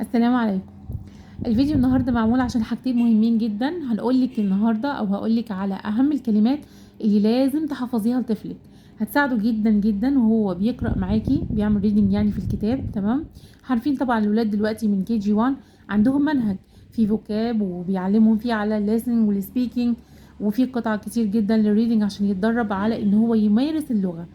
السلام عليكم. الفيديو النهارده معمول عشان حاجتين مهمين جدا. هنقولك النهارده او هقولك على اهم الكلمات اللي لازم تحفظيها لطفلك، هتساعده جدا جدا وهو بيقرا معاكي، بيعمل reading يعني في الكتاب. تمام؟ عارفين طبعا الولاد دلوقتي من KG 1 عندهم منهج في vocab وبيعلمهم فيه على ال listening وال speaking، وفي قطع كتير جدا لل reading عشان يتدرب على ان هو يمارس اللغة.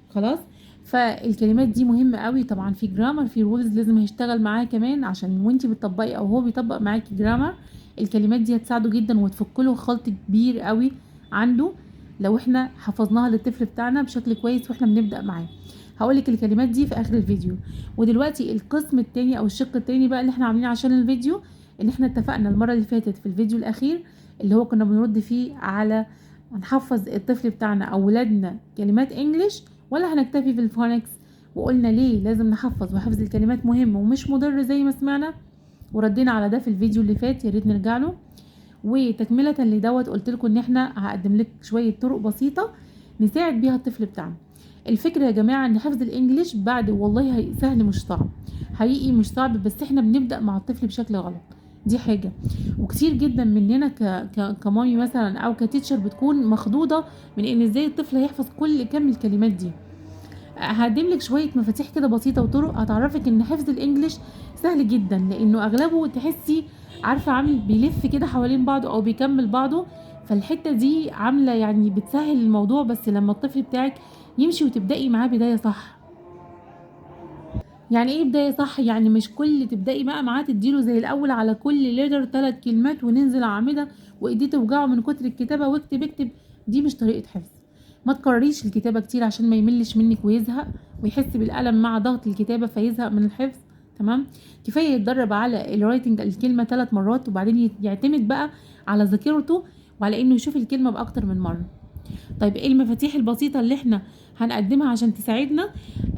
خلاص؟ فالكلمات دي مهمة قوي. طبعا في grammar، في rules لازم هيشتغل معاها كمان، عشان وانتي بتطبقي او هو بيطبق معاكي grammar الكلمات دي هتساعده جدا وتفك له خلط كبير قوي عنده لو احنا حفظناها للطفل بتاعنا بشكل كويس واحنا بنبدأ معاه. هقولك الكلمات دي في اخر الفيديو. ودلوقتي القسم التاني او الشق التاني بقى اللي احنا عاملينه عشان الفيديو، اللي احنا اتفقنا المرة اللي فاتت في الفيديو الاخير اللي هو كنا بنرد فيه على هنحفظ الطفل بتاعنا او ولادنا كلمات English ولا هنكتفي بال phonics، وقلنا ليه لازم نحفظ وحفظ الكلمات مهم ومش مضر زي ما سمعنا، وردينا على ده في الفيديو اللي فات، يا ريت نرجع له. وتكملة لدوت قلت لكم ان احنا هقدم لك شوية طرق بسيطة نساعد بيها الطفل بتاعنا. الفكرة يا جماعة ان حفظ ال English بعد والله سهل مش صعب، حقيقي مش صعب، بس احنا بنبدأ مع الطفل بشكل غلط، دي حاجة. وكتير جدا مننا كمامي مثلا او ك teacher بتكون مخضوضة من ان ازاي الطفل هيحفظ كل كم الكلمات دي. هقدم لك شوية مفاتيح كده بسيطة وطرق هتعرفك ان حفظ ال English سهل جدا، لانه اغلبه تحسي عارفة عامل بيلف كده حوالين بعضه او بيكمل بعضه، فالحتة دي عاملة يعني بتسهل الموضوع، بس لما الطفل بتاعك يمشي وتبدأي معاه بداية صح. يعني ايه بداية صح؟ يعني مش كل تبدأي بقى معاه تديله زي الاول على كل letter 3 كلمات وننزل اعمدة وايديه توجعه من كتر الكتابة واكتب اكتب، دي مش طريقة حفظ. ما تكرريش الكتابة كتير عشان ما يملش منك ويزهق ويحس بالألم مع ضغط الكتابة فيزهق من الحفظ. تمام؟ كفاية يتدرب على ال writing الكلمة 3 مرات، وبعدين يعتمد بقى على ذاكرته وعلى انه يشوف الكلمة بأكتر من مرة. طيب ايه المفاتيح البسيطة اللي احنا هنقدمها عشان تساعدنا؟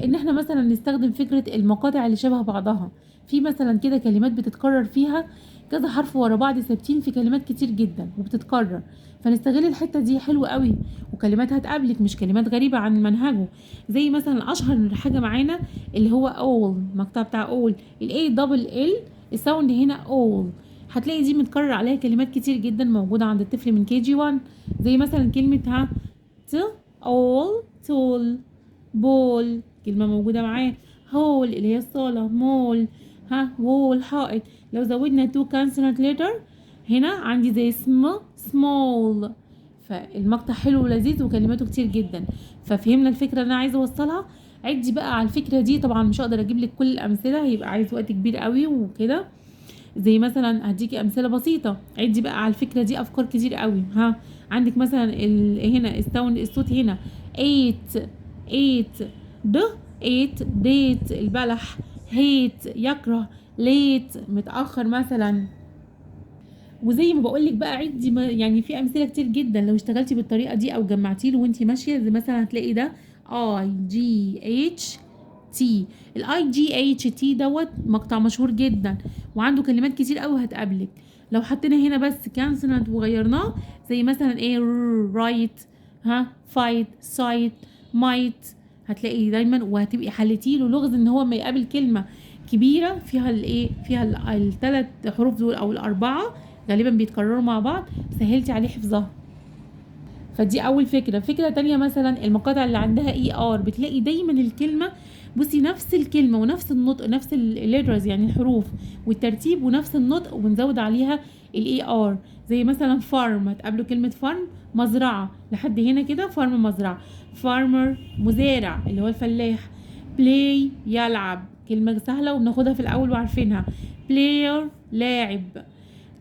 ان احنا مثلا نستخدم فكرة المقاطع اللي شبه بعضها. في مثلا كده كلمات بتتكرر فيها كذا حرف ورا بعض ثابتين في كلمات كتير جدا وبتتكرر، فنستغل الحتة دي حلو قوي، وكلمات هتقابلك مش كلمات غريبة عن منهجه. زي مثلا اشهر حاجة معانا اللي هو all، المقطع بتاع all، ال A double L ال sound هنا all، هتلاقي دي متكرر عليها كلمات كتير جدا موجودة عند الطفل من KG 1، زي مثلا كلمة ها ت all، tall، ball، كلمة موجودة معاه، hall اللي هي الصالة، مول، ها wall حائط. لو زودنا 2 consonant letter هنا عندي زي small. فالمقطع حلو ولذيذ وكلماته كتير جدا. ففهمنا الفكرة اللي انا عايزة اوصلها. عدي بقى على الفكرة دي، طبعا مش هقدر اجيب لك كل الامثلة، هيبقى عايز وقت كبير قوي وكده. زي مثلا هديكي امثلة بسيطة، عدي بقى على الفكرة دي افكار كتير قوي. ها عندك مثلا هنا ال sound الصوت هنا 8 8 د 8 date البلح، hate يكره، late متأخر مثلا. وزي ما بقولك بقى عدي يعني في امثلة كتير جدا لو اشتغلتي بالطريقة دي او جمعتي له وانتي ماشية. زي مثلا هتلاقي ده I G H T، ال I G H T دوت مقطع مشهور جدا وعنده كلمات كتير قوي هتقابلك. لو حطينا هنا بس consonant وغيرناه زي مثلا ايه right، ها fight، sight، might، هتلاقي دايما وهتبقي حلتي له لغز ان هو ما يقابل كلمة كبيرة فيها الايه، فيها الثلاث حروف دول او الاربعة غالبا بيتكرروا مع بعض، سهلتي عليه حفظها. فدي اول فكرة. فكرة تانية مثلا المقاطع اللي عندها E R، بتلاقي دايما الكلمة بصي نفس الكلمة ونفس النطق، نفس ال letters يعني الحروف والترتيب ونفس النطق، وبنزود عليها ال E R. زي مثلا farm، هتقابلوا كلمة farm مزرعة لحد هنا كده، farm مزرعة، farmer مزارع اللي هو الفلاح، play يلعب كلمة سهلة وبناخدها في الاول وعارفينها، player لاعب،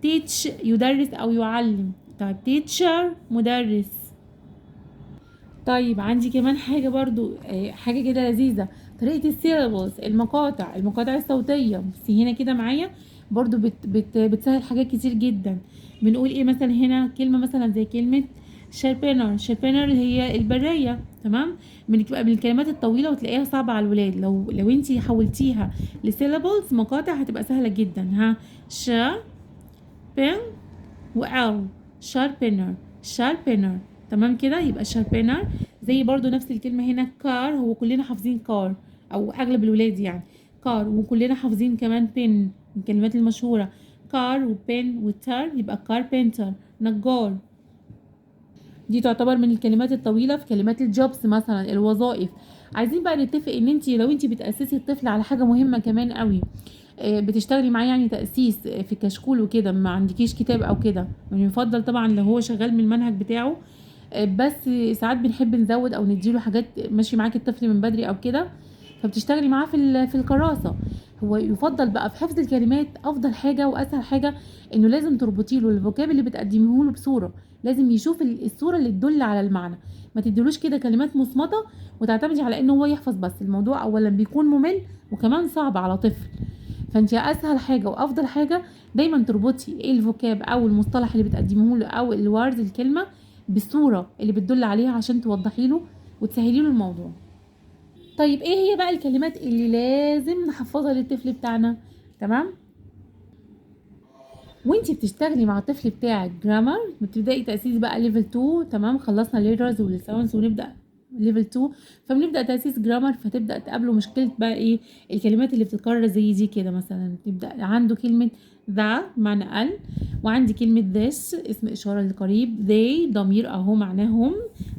teach يدرس او يعلم، طيب teacher مدرس. طيب عندي كمان حاجة برضو، حاجة كده لذيذة، طريقة ال syllables، المقاطع الصوتية. بصي هنا كده معايا برضو بت بت بتسهل حاجات كتير جدا. بنقول ايه مثلا هنا؟ كلمة مثلا زي كلمة sharpener، sharpener اللي هي البراية، تمام؟ بتبقى من الكلمات الطويلة وتلاقيها صعبة على الولاد، لو انتي حولتيها ل syllables مقاطع هتبقى سهلة جدا. ها ش pen و R، sharpener، sharpener، تمام كده؟ يبقى sharpener. زي برضو نفس الكلمة هنا car، هو كلنا حافظين car او اغلب الولاد يعني، car car. وكلنا حافظين كمان pen، الكلمات المشهورة car و pen و ter، يبقى carpenter نجار. دي تعتبر من الكلمات الطويلة في كلمات ال jobs مثلا، الوظائف. عايزين بقى نتفق ان انت لو انت بتأسسي الطفل على حاجة مهمة كمان قوي، بتشتغلي معاه يعني تأسيس في كشكول وكده، ما عندكيش كتاب او كده، يعني يفضل طبعا لو هو شغال من المنهج بتاعه، بس ساعات بنحب نزود او نديله حاجات ماشي معاكي الطفل من بدري او كده، فبتشتغلي معاه في الكراسة. هو يفضل بقى في حفظ الكلمات افضل حاجة واسهل حاجة انه لازم تربطي له ال vocab اللي بتقدميه له بصورة، لازم يشوف الصورة اللي تدل على المعنى، ما تديلوش كده كلمات مصمته وتعتمدي على انه هو يحفظ بس. الموضوع اولا بيكون ممل وكمان صعب على طفل، فانت اسهل حاجة وافضل حاجة دايما تربطي ايه ال vocab او المصطلح اللي بتقدميه له او ال word الكلمة بالصورة اللي بتدل عليها عشان توضحي له وتسهلي له الموضوع. طيب ايه هي بقى الكلمات اللي لازم نحفظها للطفل بتاعنا؟ تمام، وانتي بتشتغلي مع الطفل بتاعك grammar بتبداي تاسيس بقى level 2. تمام، خلصنا letters وال sounds ونبدا level 2، فبنبدا تاسيس grammar، فتبدا تقابله مشكلة بقى ايه الكلمات اللي بتتكرر زي دي كده. مثلا تبدا عنده كلمة the معنى ال، وعندي كلمة this اسم اشارة للقريب، they ضمير اهو معناهم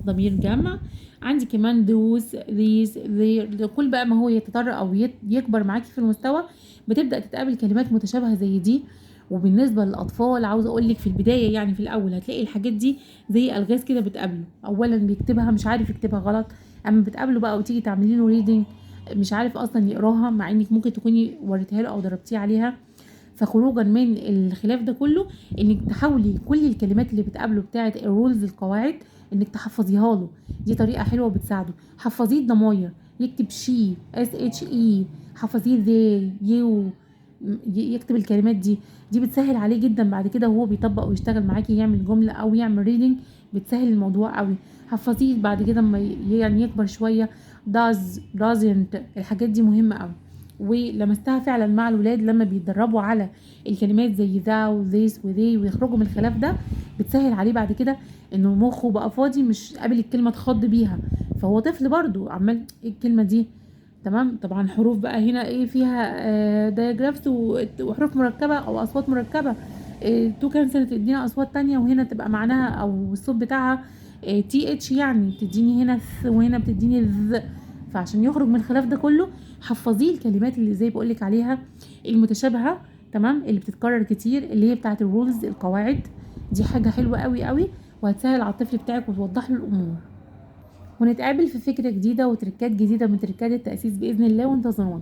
ضمير جمع، عندي كمان those these their. كل بقى ما هو يتطرق او يكبر معاكي في المستوى بتبدا تتقابل كلمات متشابهة زي دي. وبالنسبة للاطفال عاوزه اقول لك في البداية يعني في الاول هتلاقي الحاجات دي زي الغاز كده بتقابله، اولا بيكتبها مش عارف يكتبها غلط، اما بتقابله بقى وتيجي تعملي له reading مش عارف اصلا يقراها، مع انك ممكن تكوني وريتها له او دربتيه عليها. فخروجا من الخلاف ده كله انك تحاولي كل الكلمات اللي بتقابله بتاعه ال rules القواعد انك تحفظيها له، دي طريقه حلوة بتساعده. حفظيه الضماير، يكتب she S H E، حفظيه they you، يكتب الكلمات دي، دي بتسهل عليه جدا بعد كده وهو بيطبق ويشتغل معاكي يعمل جملة او يعمل reading، بتسهل الموضوع قوي. حفظيه بعد كده اما يعني يكبر شوية does doesn't، الحاجات دي مهمة قوي ولمستها فعلا مع الولاد لما بيتدربوا على الكلمات زي the و this و they ويخرجوا من الخلاف ده، بتسهل عليه بعد كده انه مخه بقى فاضي مش قابل الكلمة تخض بيها، فهو طفل برضو عمال ايه الكلمة دي. تمام، طبعا حروف بقى هنا ايه فيها digraphs وحروف مركبة او اصوات مركبة، two consonant تدينا اصوات تانية، وهنا تبقى معناها او الصوت بتاعها TH، يعني بتديني هنا ث وهنا بتديني ذ. فعشان يخرج من الخلاف ده كله حفظيه الكلمات اللي زي بقولك عليها المتشابهة، تمام، اللي بتتكرر كتير اللي هي بتاعه ال rules القواعد، دي حاجة حلوة قوي قوي وهتسهل على الطفل بتاعك وتوضح له الامور. ونتقابل في فكرة جديدة وتركات جديدة من تركات التاسيس باذن الله، وانتظرونا.